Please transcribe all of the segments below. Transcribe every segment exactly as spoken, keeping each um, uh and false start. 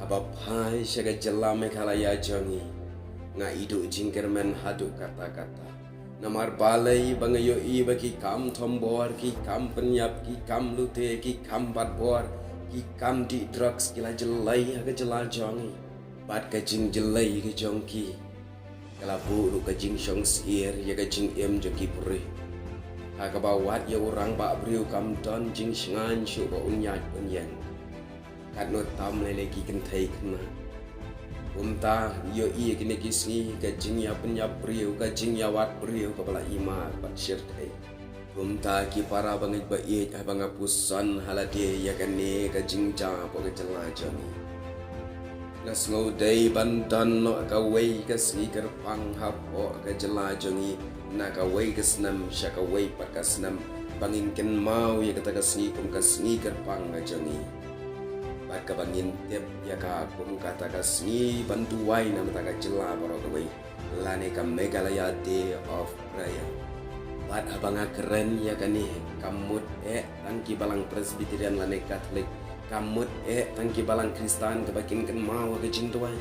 Ba phai sha ka jylla Meghalaya jong ngi, nga iduh jingkyrmen haduh katta katta. Namar balei ba nga ïohi ba ki kam thombor, ki kam pynïap, ki kam lute, ki kam batbor, ki kam dih drugs ki la jyllei ha ka jylla jong ngi. Bad ka jingjyllei ka jong ki ka la buh ruh ka jingshong syier ïa ka jingim jong ki briew. Ha kaba wat ïa u rangbah briew kam don jingshngaiñ shuh ba un ïaid un ïeng. Katno tam lei lei ki kynthei khynnah. Kumta ïohi ïa kine ki sngi ka jingïapynïap briew, ka jingïawad briew kaba la i mar bad shyrkhei. Kumta ki para bangeit ba ïeit, haba nga puson ha lade ïa kane ka jingjia hapoh ka jylla jong ngi, nga sngew dei ban don noh kawei ka sngi kyrpang hapoh ka jylla jong ngi, na kawei ka snem sha kawei pat ka snem, ba ngin kynmaw ïa kata ka sngi kum ka sngi kyrpang ka jong ngi. Bad kaba ngin tip ïa ka kum kata ka sngi ban duwai na bynta ka jylla baroh kawei, lane ka Meghalaya Day of Prayer. Bad haba nga kren ïa kane, kam mut eh tang ki balang Presbyterian lane Katholik, kam mut eh tang ki balang Khristan kaba kin kynmaw ha ka jingduwai.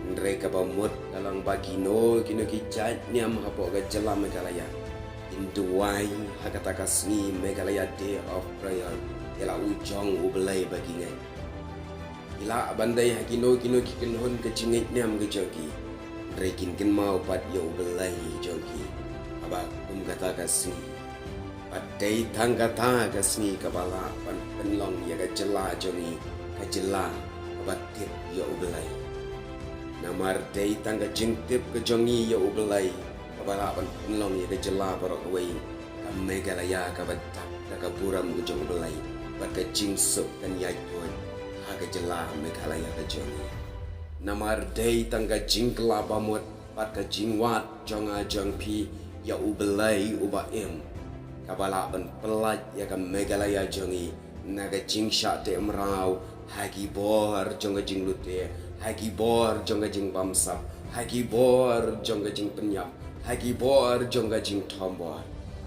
Hynrei kaba mut ka long ba kino kino ki jait niam hapoh ka jylla Meghalaya kin duwai ha kata ka sngi Meghalaya Day of Prayer ïa la u jong U Blei ba ki ngeit. Ki lah ban dei ha kino kino ki kynhun ka jingngeit niam ka jong ki, hynrei kin kynmaw pat ïa U Blei jong ki haba kum kata ka sngi. Bad dei tang kata ka sngi kaba lah ban pynlong ïa ka jylla jong ngi ka jylla kaba tip ïa U Blei. Namar dei tang ka jingtip ka jong ngi ïa U Blei kaba lah ban pynlong ïa ka jylla baroh kawei ka Meghalaya kaba dap da ka burom ka jong U Blei, bad ka jingsuk kan ïaid tuid ha ka jylla Meghalaya ka jong ngi. Namar dei tang ka jingkylla bamut bad ka jingwad jong nga jong phi ïa U Blei uba im, kaba lah ban pyllait ïa ka Meghalaya jong ngi na ka jingshah teh mraw ha ki bor jong ka jinglute, ha ki bor jong ka jingbamsap, ha ki bor jong ka jingpynïap, ha ki bor jong ka jingthombor.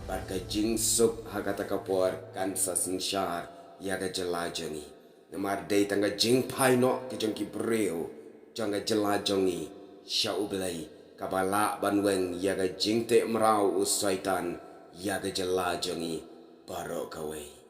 Bad ka jingsuk ha kata ka por kan sa synshar ïa ka jylla jong ngi. Namar dei tang ka jingphai noh ka jong ki briew jong ka jylla jong ngi sha U Blei kaba lah ban weng ïa ka jingteh mraw u Soitan ïa ka jylla jong ngi baroh kawei.